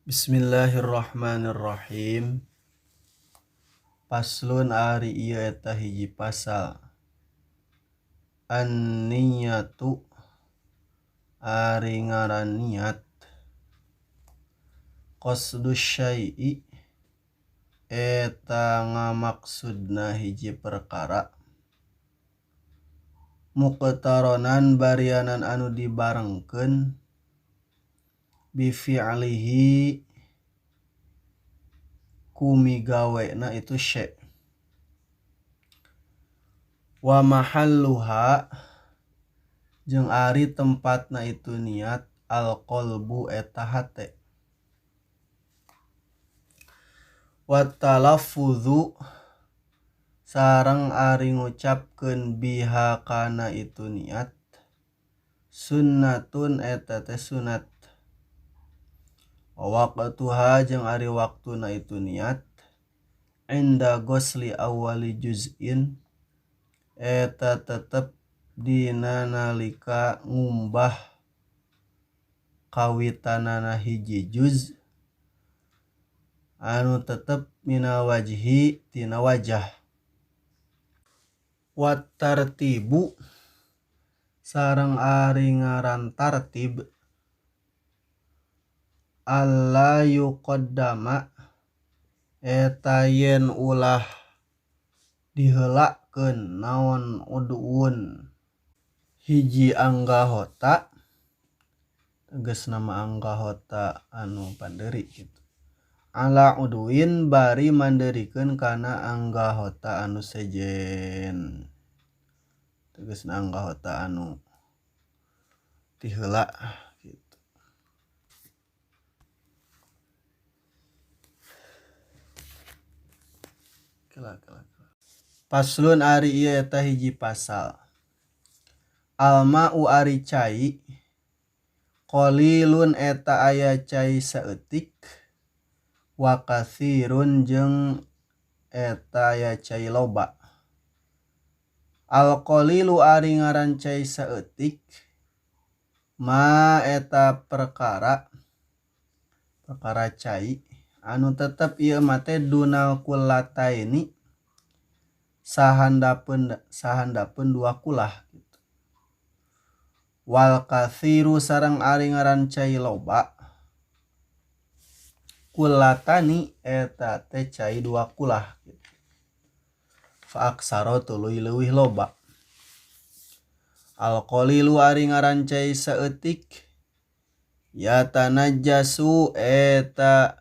Bismillahirrahmanirrahim. Paslon ari ieu eta hiji pasal. An-niyatu ari ngaran niat. Qasdu syai'i eta ngamaksudna hiji perkara. Muqtaronan barianan anu dibarengkeun bifi'lihi ku migawena itu syai'. Wa mahalluha jeung ari tempatna itu niat al-qalbu eta hate. Wa talaffuzu sareng ari ngucapkeun biha kana itu niat sunnatun eta teh sunat. Wa waqtuha jeung ari waktuna itu niat inda ghusli awwali juz'in eta tetep dina nalika ngumbah kawitanana hiji juz anu tetep minal wajhi tina wajah. Wa tartibu sareng ari ngaran tartib alla yuqaddama eta yen ulah diheulakeun naon ud'un hiji anggahota tegasna mah anggahota anu pandeuri kitu ala ud'uin bari mandeurikeun kana anggahota anu sejen tegasna anggahota anu tiheula kitu. Kela kela kela. Paslon ari ieu eta hiji pasal. Alma'u ari cai qalilun eta aya cai saeutik wa katsirun jeung eta aya cai loba. Al qalilu ari ngaran cai saeutik ma eta perkara perkara cai anu tetep ieu mah teh dunal kullataini sahandapeun dua kulah gitu. Wal katsiru sareng ari ngaran cai loba kullatani eta teh cai dua kulah gitu. Fa aksara tuluy leuwih loba. Al qalilu ari ngaran cai saeutik ya tanajjasu eta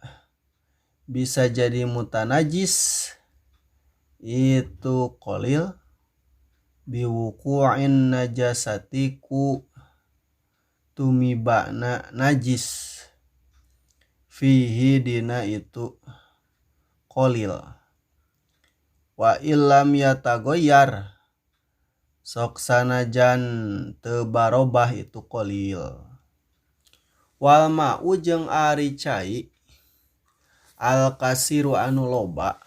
bisa jadi mutanajis itu qalil biwuqu'in najasati ku tumibana najis fihi dina itu qalil. Wa illam yatagoyyar sok sanajan teu barobah itu qalil. Wal ma'u jeung ari cai al kasiru anu loba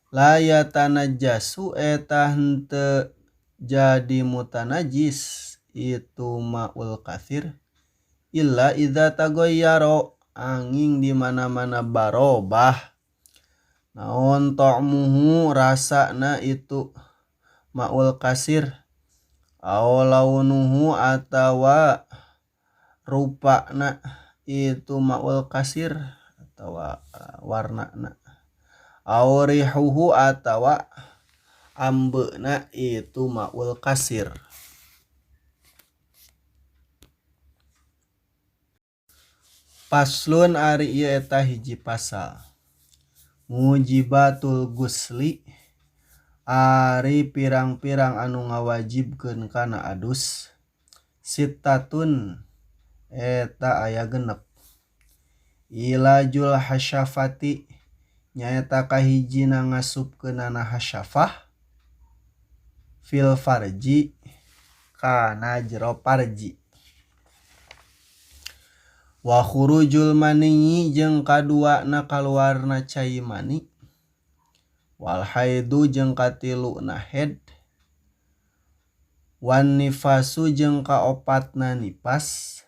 la yatanajjasu eta henteu jadi mutanajis itu ma'ul kasir illa idza tagoyyara angin di mana-mana barobah naon ta'muhu rasana itu ma'ul kasir aw launuhu atawa rupana itu ma'ul kasir atawa warnana aw rihuhu atawa ambeuna itu ma'ul kasir. Paslon ari ieu eta hiji pasal. Mujibatul gusli ari pirang-pirang anu ngawajibkeun kana adus sittatun eta aya genep. Ilajul hasyafati nyaeta kahijina ngasupkeunana hasyafah fil farji kana jero parji. Wa khurujul maniyyi jeung kaduana kaluarna cai mani wal haidu jeung katiluna haid wan nifasu jeung kaopatna nifas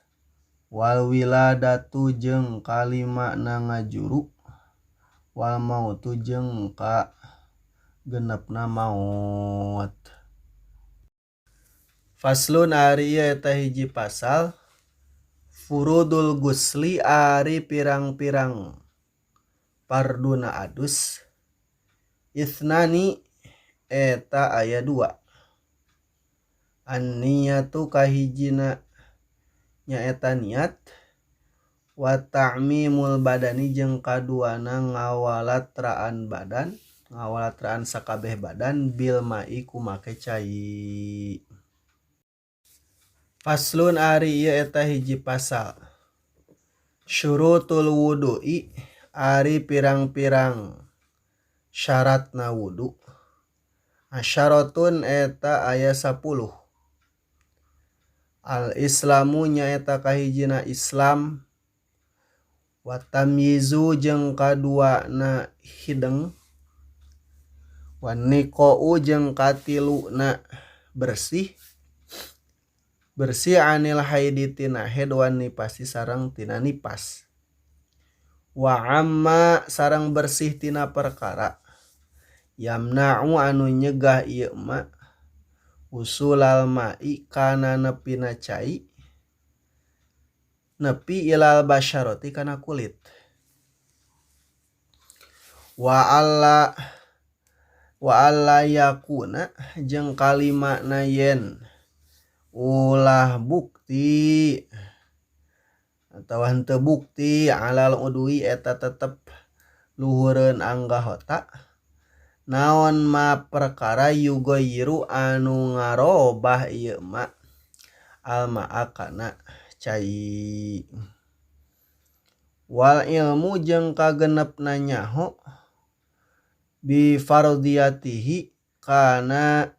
Wal wiladatu jeung kalimana ngajuru wal mautu jeung ka genepna maot. Faslun ari ieu eta hiji pasal furudul gusli ari pirang-pirang parduna adus Ithnani eta aya dua. An-niyatu kahijina nyaeta niat wa ta'mimul badani jeung kaduana ngawalatraan badan ngawalatraan sakabeh badan bil ma'i ku make cai. Faslun ari ieu eta hiji pasal. Syurutul wudu'i ari pirang-pirang syaratna wudu. Asyaratun eta aya 10. Al islamu nyaeta kahijina Islam wa tamyizu jeung kaduana hideng wa niqa'u jeung katiluna bersih bersih anil haidi tina haid wan nipasi sareng tina nipas wa amma sareng bersih tina perkara yamna'u anu nyegah ieu ma usulal ma'i kana nepina cai nepi ilal basyarati kana kulit wa alla yakuna jeung kalimana yen ulah bukti atawa henteu bukti alal udui eta tetep luhureun anggahota naon ma perkara yugoyiru anu ngarobah ieu ma almaa kana cai wal ilmu jeung kagenepna nyaho bi fardiyatihi kana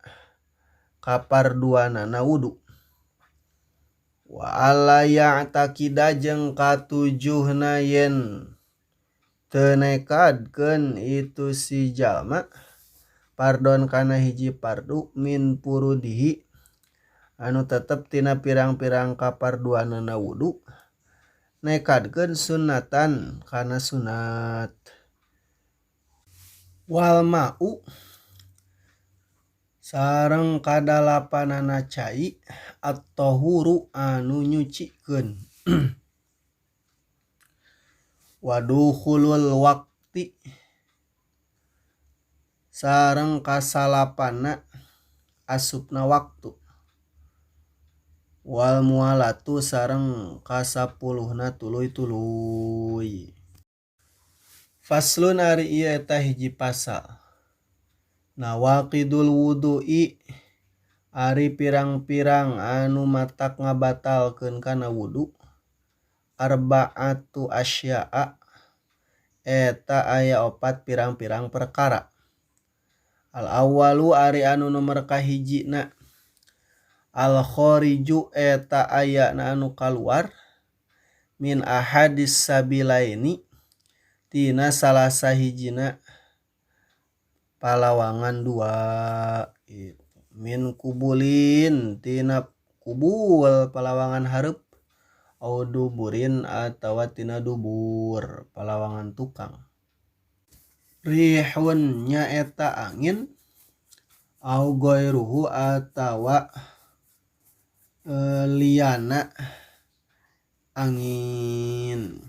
kaparduanana wudu wa alla ya'taqida jeung katujuhna yen teu nekadkeun itu si jalma pardon kana hiji pardu min purudihi anu tetep tina pirang-pirang kaparduanana wudu nekadkeun sunatan kana sunat wal ma'u sareng kadalapanana cai at-tahuru anu nyucikeun wadukhulul waqti sareng kasalapana asupna waktu wal mualatu sareng kasapuluhna tuluy-tuluy. Faslun ari ieu eta hiji pasal. Nawaqidul wudu'i ari pirang-pirang anu matak ngabatalkeun kana wudu arba'atu asya'a eta aya opat pirang-pirang perkara. Al awwalu ari anu nomor kahijina al khariju eta ayana anu kaluar min ahadis sabilaini tina salah sahijina palawangan dua gitu. Min kubulin tina kubul palawangan hareup au duburin atawa tina dubur palawangan tukang. Rihun nyaeta angin au goiruhu atawa liana angin.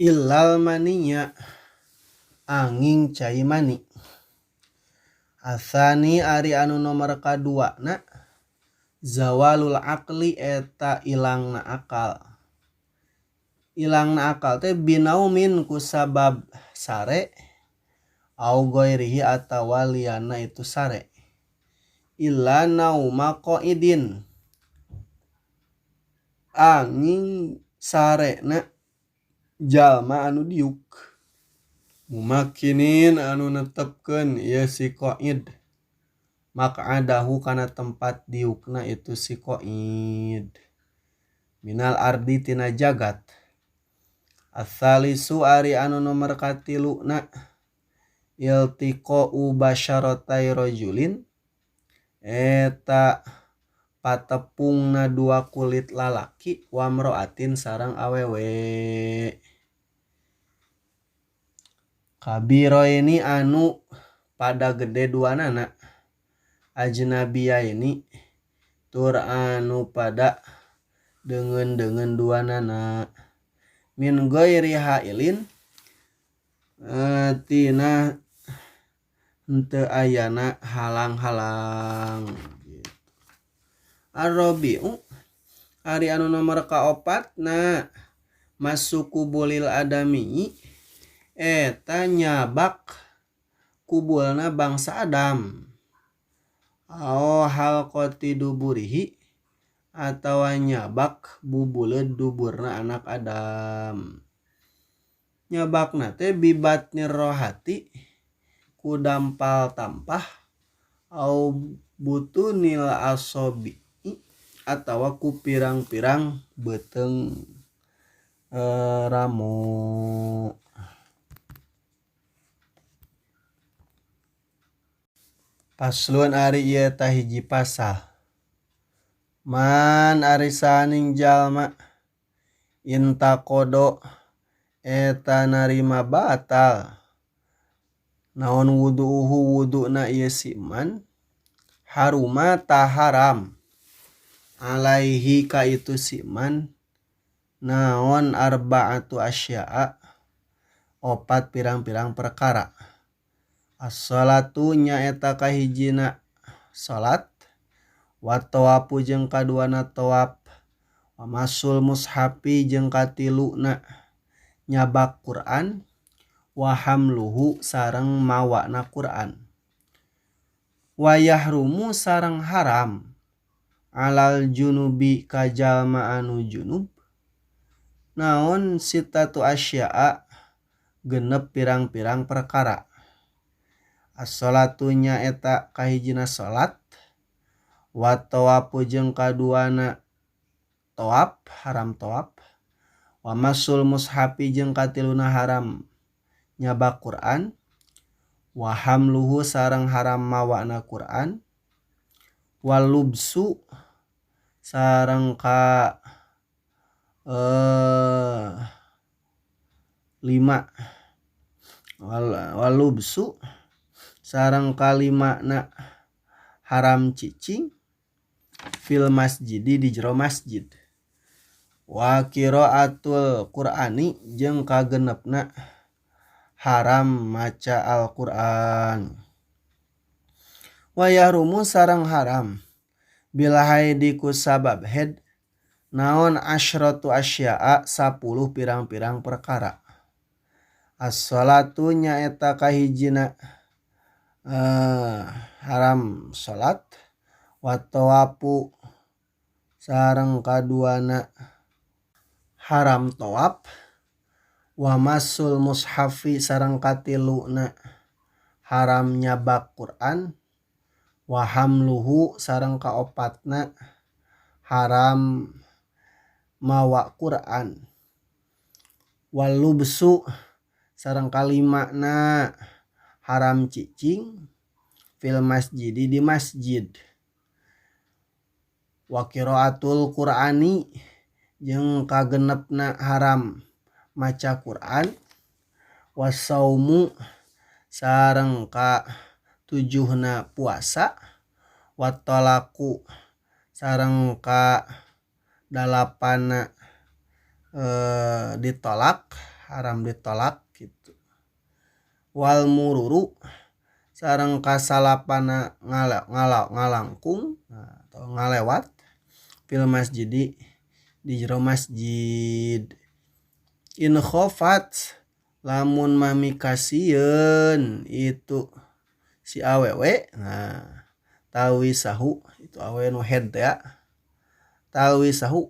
Illal maninya angin cai mani. Asani ari anu nomor kadua na zawalul akli eta ilangna akal. Ilangna akal teh binaumin kusabab sare au goirihi atawa liana itu sare. Illa nauma qaidin angin sarena jalma anu diuk mumakinin anu netepkeun ieu si qaid maq'adahu kana tempat diukna itu si qaid minal ardi tina jagat. Asalisu ari anu nomor katiluna iltiqa'u basyaratai rajulin eta Patepungna dua kulit lalaki wamroatin sareng awewe. Kabiroini anu pada gede duanana ajnabiyaini tur anu pada deungeun-deungeun duanana min ghairi hailin tina henteu ayana halang-halang gitu. Ar-rabi'u ari anu nomor kaopatna masuku bulil adami eta nyabak kubulna bangsa Adam au halqati duburihi atawa nyabak bubuleud duburna anak Adam. Nyabakna teh bibatnir rohati ku dampal tampah au butunil asobi atawa ku pirang-pirang beuteung ramo. Paslon ari ieu tah hiji pasal. Man ari saning jalma intaqodo eta narima batal naon wudu'uhu wuduna ieu si man haruma ta haram alaihi ka itu si man naon arba'atu asya'a opat pirang-pirang perkara. As-salatu nyaeta kahijina salat wa tawafu jeung kaduana tawaf wa masul mushafi jeung katiluna nyabak Quran wa hamluhu sareng mawana Quran wa yahrumu sareng haram alal junubi ka jalma anu junub naon sitatu asya'a genep pirang-pirang perkara. As-salatu nyaeta kahijina salat wa tawafu jeung kaduana tawaf haram tawaf wa masul mushafi jeung katiluna haram nyabak Quran wa hamluhu sareng haram mawana Quran wal lubsu sareng ka lima wal lubsu sareng kalimana haram cicing fil masjidi di jero masjid wa qiraatul qur'ani jeung kagenepna haram maca Al-Qur'an wa yahrumu sareng haram bila haidi ku sabab head naon asyratu asya'a 10 pirang-pirang perkara. As-salatu nyaeta kahijina haram salat wa tawafu sareng kaduana haram tawaf wa masul mushafi sareng katiluna haram nyabak Quran wa hamluhu sareng kaopatna haram mawa Quran wal lubsu sareng kalimana haram cicing fil masjidi di masjid wa qiraatul qur'ani jeung kagenepna haram maca Quran wasaumu sareng ka tujuhna puasa wa talaku sareng ka dalapana ditolak haram ditolak gitu wal mururu sareng kasalapana ngalangkung atau ngalewat fil masjidi di jero masjid in khafat lamun mami kasieun itu si awewe nah tawi sahu itu awewe nu head ya tawi sahu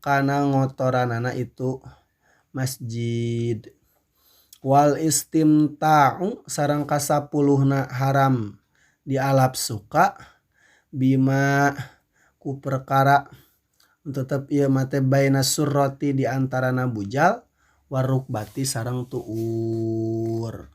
kana ngotoranana itu masjid wal istimta'u sareng kasapuluhna haram dialap suka bima ku perkara tetep ieu mah teh baina surrati di antarana bujal warukbati sareng tuur.